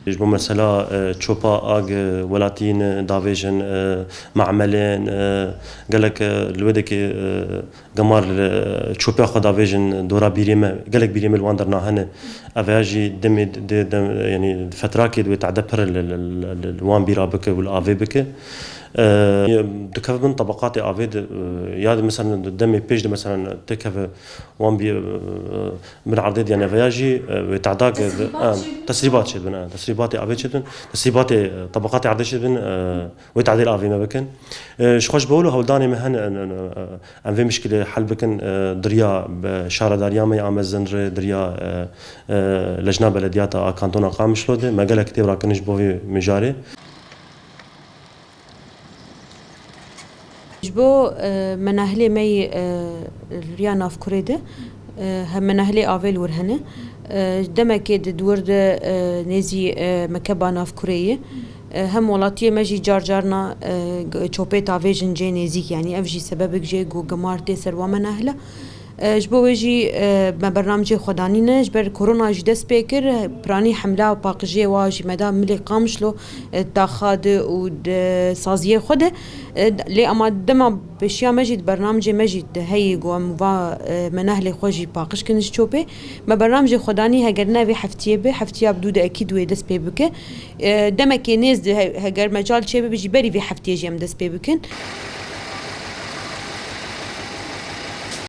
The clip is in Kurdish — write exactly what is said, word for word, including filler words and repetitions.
Ji bo mesela, e, çopa ag, e, welatiyên davêjin, e, me'melên, e, gelek, e, li wê dekê, e, gemar li çopiya xwe davêjin dora bîrê me, gelek bîrê me li wan derna hene. Ev ya jî demê dê dem, yanî di fetrakê di wê tehde pir li, li, li, li wan bîra bike û li avê bike. E, dikeve bin tabaqatê avê de, e, ya di mesela di demê pêş de mesela têkeve wan bî, e, bin erdê diyan ev ya jî, e, wê tehda ke, tesrîbat e, çêdibin. Tesrîbat çêdibin, e, tesrîbatê avê çêdibin, tesrîbatê, e, tabaqatê erdê çêdibin, e, wê tehdê li avê me bikin. E, ji xwe ji bo wilo hewldanê me hene, e, e, e, em vê mişkilê hel bikin, e, diriya be şaredariya me ya mezin re, diriya, e, e, lejna belediyata a kantona Qamişlo de, me gelek têwra kirin ji bo vê mijarê. Ji bo, e, menahilê me yî, e, li riya navkurê de, e, hem menahilê avê li wir hene. E, demekê di di wir de, e, nêzî, e, mekeba navkurê ye. E, hem welatiyê me jî car carna, e, g-, çopê tavêjin cê nêzîk, yanî ev jî sebebek jê ku gemar tê ser wa menahila. E, ji bo wê jî, e, me bernamcê xwe danîne, ji ber korona jî dest pê kir, piranî hemla û paqijiyê wa jî me da milê Qamişlo, e, daxa de û di saziyê xwe de. E, lê ama dema pêşiya me jî di bernamcê me jî di heyî ku em va, e, me nehlê xwe jî paqij kin ji çopê. Me bernamcê xwe danî, heger ne vê heftiyê be, heftiya bi dû de ekîd wê dest pê bike. E, demekê nêz de he-, heger mecal çêbibe jî berî vê heftiyê jî em dest pê bikin.